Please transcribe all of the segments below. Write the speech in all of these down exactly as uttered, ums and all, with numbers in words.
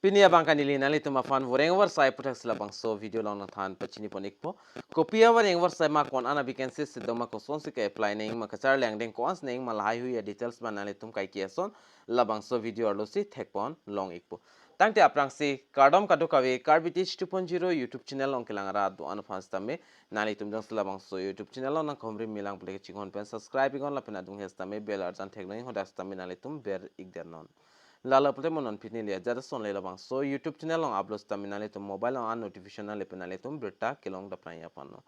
Pini abang ke neli nanglitum aphan voreng avarsai aputhaksi labangso video along nangthan pachini pon ikpo. Kopi avoreng avarsai ma, ko-an a vacancy si doma, kosonsi ke-apply nangji ma, kacharli angdeng ko-an si nangji ma, lahai hui a-details ma nanglitum kaike ason labangso video arlosi thek pon long ikpo. Tangte aphrangsi kardom kadokave, Karbi Teach two point zero YouTube channel along kelang arat do-an aphan sitame nanglitum jongsi labangso YouTube channel along nangkehumri milang pule kachinghon pen subscribe iknon lapen adung he sitame bell arjan theklong, hadak sitame nanglitum ber ikdet non. Lalo pule mo non pini neli ajat ason le labangso YouTube channel along upload sitame nanglitum mobile along an notification nangle pen nanglitum birta kelong dapnai aphan lo.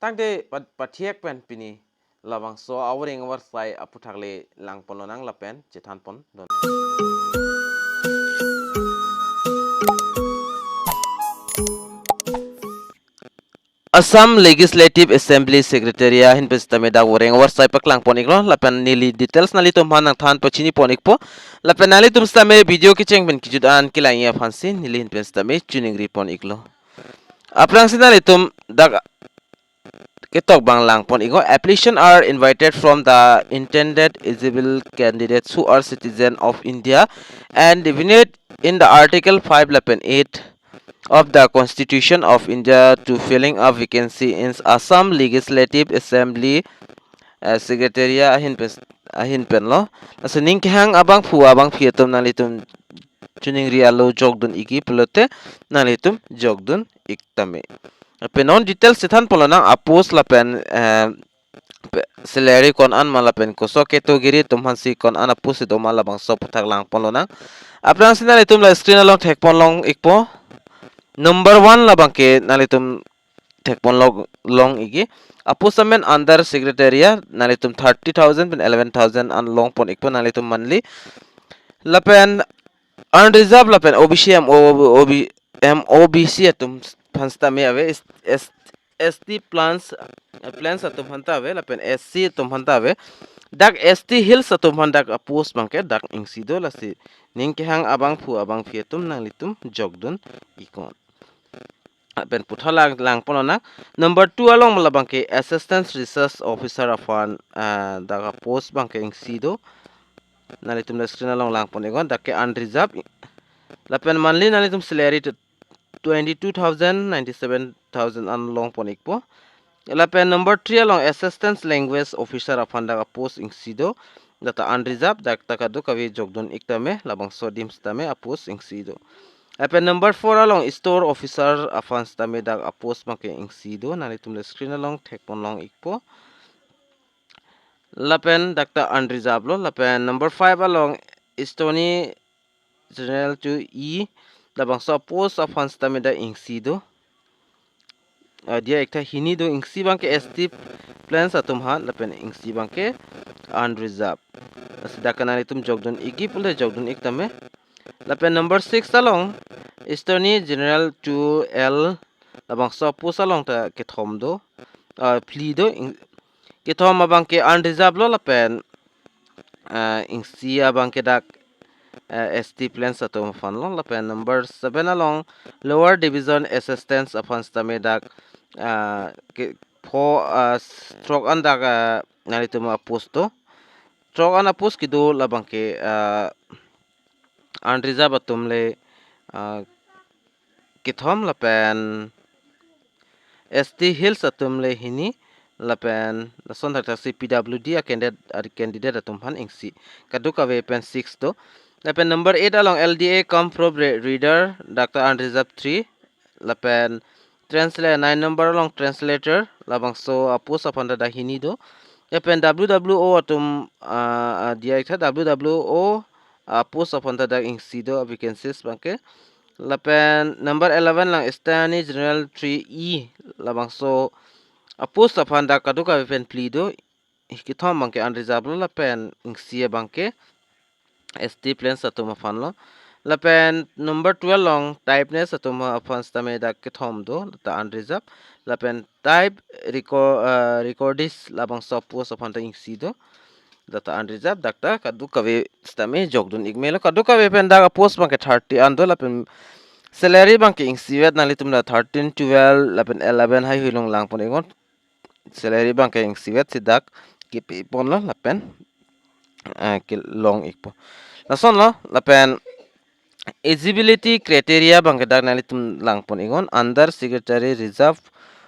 Tangte pat-, pathiek pen pini labangso avoreng avarsai aputhak le lang pon lonang lapen chethan pon don. Assam Legislative Assembly Secretary ahin pen sitame dak voreng avarsai paklang pon iklo, lapen neli details nanglitum aphan nangthan pachini pon ikpo, lapen nanglitum sitame video kecheng pen kejut an kelangji aphansi neli ahin pen sitame choningri pon iklo. Aphrangsi nanglitum dak ketok abang lang pon iknon. Application are invited from the intended eligible candidates who are citizen of India and defined in the Article five lapen eight of the Constitution of India to filling a vacancy in Assam Legislative Assembly, uh, Secretary ahin pen, ahin pen lo. Laso aning kehang abangphu abangphi atum nanglitum choningri alo jokdun ikji pulote nanglitum jokdun ik tame. Lapen non details chethan pon lonang, a-post lapen, eh, pe-, salary ko-an ma lapen koso category atum aphansi ko-an a-post doma labangso aputhak lang pon lonang. Aphrangsi nanglitum la screen along thek pon long ikpo. Number one labang ke nanglitum thek pon long, long ikji. A-post amen under Secretary, nanglitum thirty thousand pen eleven thousand an long pon ikpo nanglitum monthly. Lapen unreserved lapen O B C, M O, O B, M O B C atum aphan sitame ave, S-, S-, S T plans, eh, plans atum aphan ta ave, lapen S C atum aphan ta ave. Dak S T Hills atum aphan dak a-post abang ke dak isi do, lasi aning kehang abangphu abangphi atum nanglitum jokdun iknon. Lapen puthot lang, lang pon lonang. Number two along labang ke Assistant Research Officer aphan, ah, dak a-post abang ke isi do. Nanglitum la screen along lang pon iknon, dak ke unreserved. Lapen monthly nanglitum salary to twenty-two thousand, ninety-seven thousand an long pon ikpo. Lapen number three along Assistant Language Officer aphan dak a-post isi do. Dak ta unreserved, dak ta kadokave jokdun ik tame, labangso adim sitame a-post isi do. Lapen number four along Store Officer aphan sitame dak a-post abang ke isi do, nanglitum la screen along thek pon long ikpo. Lapen dak ta unreserved lo. Lapen number five along Attorney General two E, labangso a-post aphan sitame dak isi do. Ah, diya iktha hini do, isi abang ke S T plans atum aphan, lapen isi abang ke unreserved. Lasi dak ke nanglitum jokdun ikji pulote jokdun ik tame. Lapen number six along Attorney General two L, labangso a-post along ta kethom do, ah, phli do, ing-, kethom abang ke unreserved lo, lapen, ah, isi abang ke dak, eh, S T plans atum aphan lo. Lapen number seven along Lower Division Assistants aphan sitame dak, ah, ke pho, ah, s-, throk an dak, ah, nanglitum a-post do. Throk an a-post kedo labang ke, ah, unreserved atum le, ah, kethom, lapen S T Hills atum le hini, lapen lason thakthaksi P W D a-candidate, a-candidate atum aphan isi. Kadokave pen six do. Lapen number eight along L D A cum probe re-, reader, dak ta unreserved three. Lapen translate, nine number along translator, labangso a-post aphan ta dak hini do. Lapen W W O atum, ah, ah, diya iktha W W O a-post aphan ta dak isi do, a-vacancies abang ke. Lapen number eleven along Attorney General three E, labangso a-post aphan dak kadokave pen phli do. Kethom abang ke unreserved lo, lapen isi abang ke S T plans atum aphan lo. Lapen number twelve along typist atum aphan sitame dak kethom do, dak ta unreserved. Lapen type reco-, ah, recordist, labangso a-post aphan ta isi do, dak ta unreserved. Dak ta kadokave sitame jokdun ik melo. Kadokave pen dak a-post abang ke thirty an do, lapen salary abang ke isivet, nanglitum la thirteen, twelve lapen eleven haihui along lang pon iknon. Salary abang ke isivet si dak kepi pon lo, lapen, ah, kelong ikpo. Lason lo, lapen eligibility criteria abangke dak nanglitum langpon iknon, under secretary reserve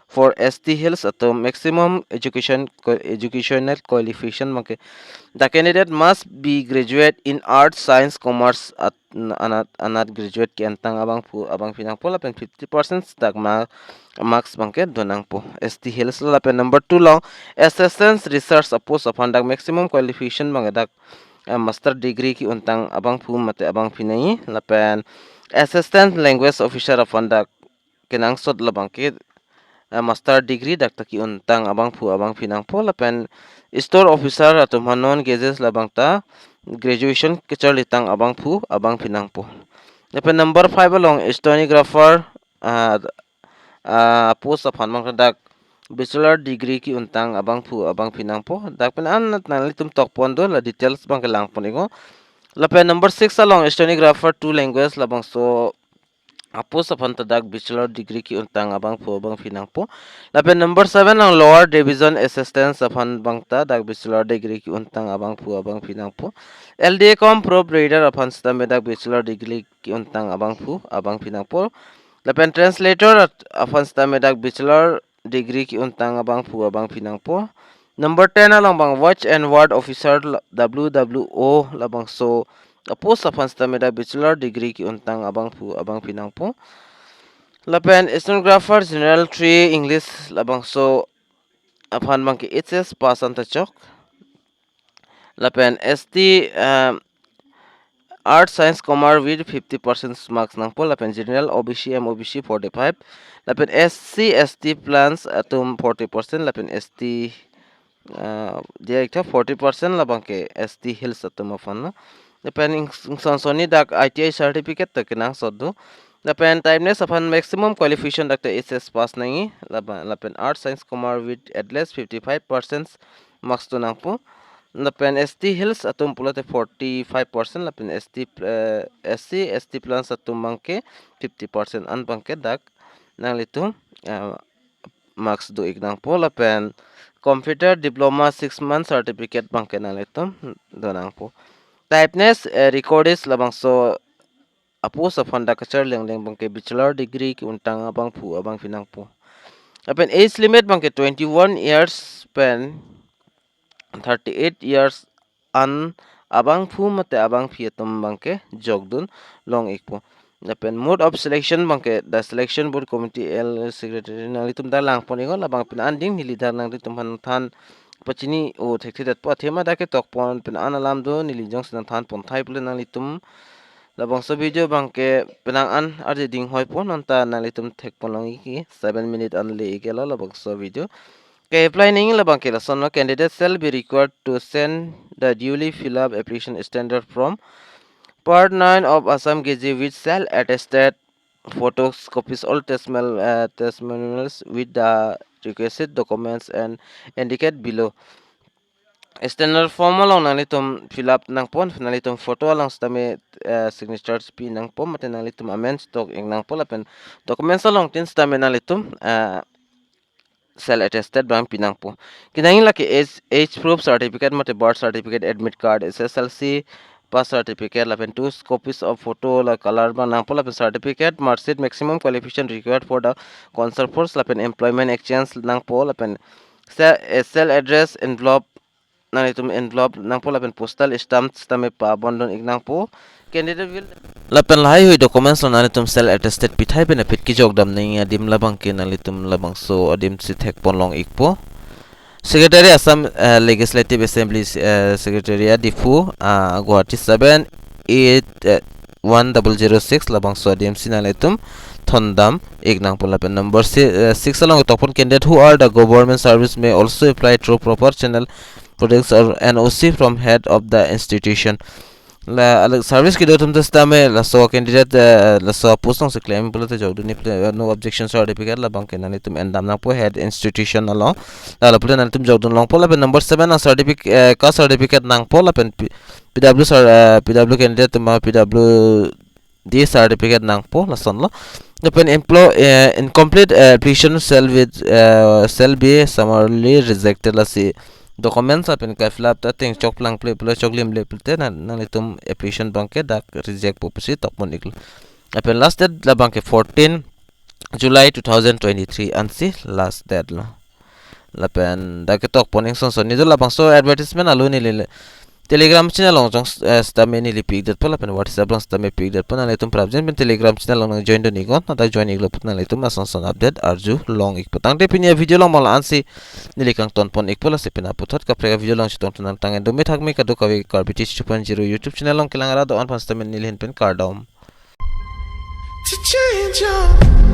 for S T Hills atum maximum education qua-, educational qualification abangke the candidate must be graduate in arts, science, commerce at, anat, anat graduate ke-entang abangphu abangphi nangpo lapen fifty percent dak ma-, marks abangke do nangpo S T Hills lo. Lapen number two along assistant research apost aphan dak maximum qualification abangke dak, eh, master degree ke-untang abangphu mate abangphi nangji, lapen assistant language officer aphan dak kenangsot labangke, eh, master degree dak ta ke-untang abangphu abangphi nangpo, lapen store officer atum aphan non graduate labang ta graduation kacharlitang abangphu abangphi nangpo. Lapen number five along stenographer, ah, ah, post aphan abangke dak bachelor degree ke-untang abangphu abangphi nangpo. Dak pen an nanglitum tokpon do, la details abangke langpon iknon. Lapen number six along stenographer two language labangso apost aphan ta dak bachelor degree ke-untang abangphu abangphi nangpo. Lapen number seven along lower division assistant aphan abang ta dak bachelor degree ke-untang abangphu abangphi nangpo. L D A com proofreader aphan sitame dak bachelor degree ke-untang abangphu abangphi nangpo. Lapen translator at-, aphan sitame dak bachelor degree ke-untang abangphu abangphi nangpo. Number ten along abang watch and ward officer la-, W W O labangso apost aphan sitame dak bachelor degree ke-untang abangphu abangphi nangpo. Lapen stenographer general three English labangso aphan abangke H S pass an ta chok. Lapen S T, um, Arts, Science, Commerce with fifty percent marks nangpo, lapen General, O B C, M O B C forty-five, lapen S C, S T plans atum forty percent, lapen S T, uh, dia ikta forty percent labangke S T Hills atum aphan lo. Lapen ing-, ingson sonni dak I T I certificate ta kenangsot do. Lapen typeness aphan maximum qualification dak ta H S pass nangji, lapen, lapen Arts, Science, Commerce with at least fifty-five percent marks do nangpo. Lapen S T Hills atum pulote forty-five percent, lapen S T, eh, S C, S T plans atum abangke fifty percent an abangke dak nanglitum, eh, marks do ik nangpo, lapen computer diploma six month certificate abangke nanglitum do nangpo. Typeness, eh, recordist labangso apost aphan dak kacharli angleng abangke bachelor degree ke-untang abangphu abangphi nangpo. Lapen age limit abangke twenty-one years pen thirty-eight years an abangphu mate abangphi atum abangke jokdun long ikpo. Lapen mode of selection abangke the selection board committee el secretary nanglitum dak langpon iknon, labang pen an ding neli dak nanglitum aphan than pachini-o thekthedetpo, athema dak ketokpon pen an alam do, neli jongsi nangthan ponthai pule nanglitum labangso video abangke penang an arje ding hoipo, non ta nanglitum thekpon long ik, seven minute an le ik lo labangso video. Ke-apply nangji labangke lasonlo, candidate shall be required to send the duly fill up application standard form part nine of Assam Gazette with self attested photos, copies all testimonial, uh, testimonials with the requisite documents and indicate below. Standard form along nanglitum fill up nangpo, nanglitum photo along sitame, eh, signatures pi nangpo, mate nanglitum amen stok ik nangpo, lapen documents along tin sitame nanglitum, eh, self attested abang pi nangpo. Kenangji lake age, age proof certificate mate birth certificate, admit card, S S L C pass certificate, lapen two copies of photo la color abang nangpo, lapen certificate, mark sheet, maximum qualification required for the concerned post, lapen employment exchange nangpo, lapen se-, eh, self address envelope, nanglitum envelope nangpo, lapen postal stamp sitame pabondon ik nangpo. Candidate will, lapen lahaihui documents lo nanglitum self attested pithai pen aphi kejok dam nangji adim labangke nanglitum labangso adim si thekpon long ikpo. Secretary Assam, eh, Legislative Assembly, eh, Secretariat Diphu, ah, Guwahati seven eight, eh, one double zero six labangso adim si nanglitum thondam ik nangpo. Lapen number si-, eh, six along tokpon, candidate who are the government service may also apply through proper channel products or N O C from head of the institution. La, alak service kedo atum ta sitame, laso candidate, eh, laso post along si claim pulote jokdun ni pule, eh, no objection certificate labangke nanglitum endam nangpo head institution along. La, la pulote nanglitum jokdun longpo, lapen number seven along certific-, eh, caste certificate nangpo, lapen P-, P W cer-, eh, P W candidate atum P W D certificate nangpo, lasonlo. Lapen employ, eh, incomplete, eh, application shall with, eh, shall be summarily rejected, lasi documents lapen kai fill up ta ateng choklang ple pulo, choklim le pulote na nanglitum application abangke dak reject po pusi tokpon iklo. Lapen last date labangke fourteen July two thousand twenty-three ansi last date lo. Lapen dak ketokpon ingson son ni do, labangso advertisement alo neli le Telegram channel along jong, eh, sitame neli pi-ikdetpo lapen WhatsApp along sitame pi-ikdetpo. Nanglitum prapjin pen Telegram channel along nang join dun iknon, ladak join iklo put nanglitum ason son update arjulong ikpo. Tangte pini avideo along ma la-ansi neli kangtonpon ikpo, lasi pini aputhot kaprek avideo along chetong tonang tang, dome thakme kadokave Karbi Teach two point zero YouTube channel along kelang ra do-an aphan sitame neli ahin pen kardom. To change your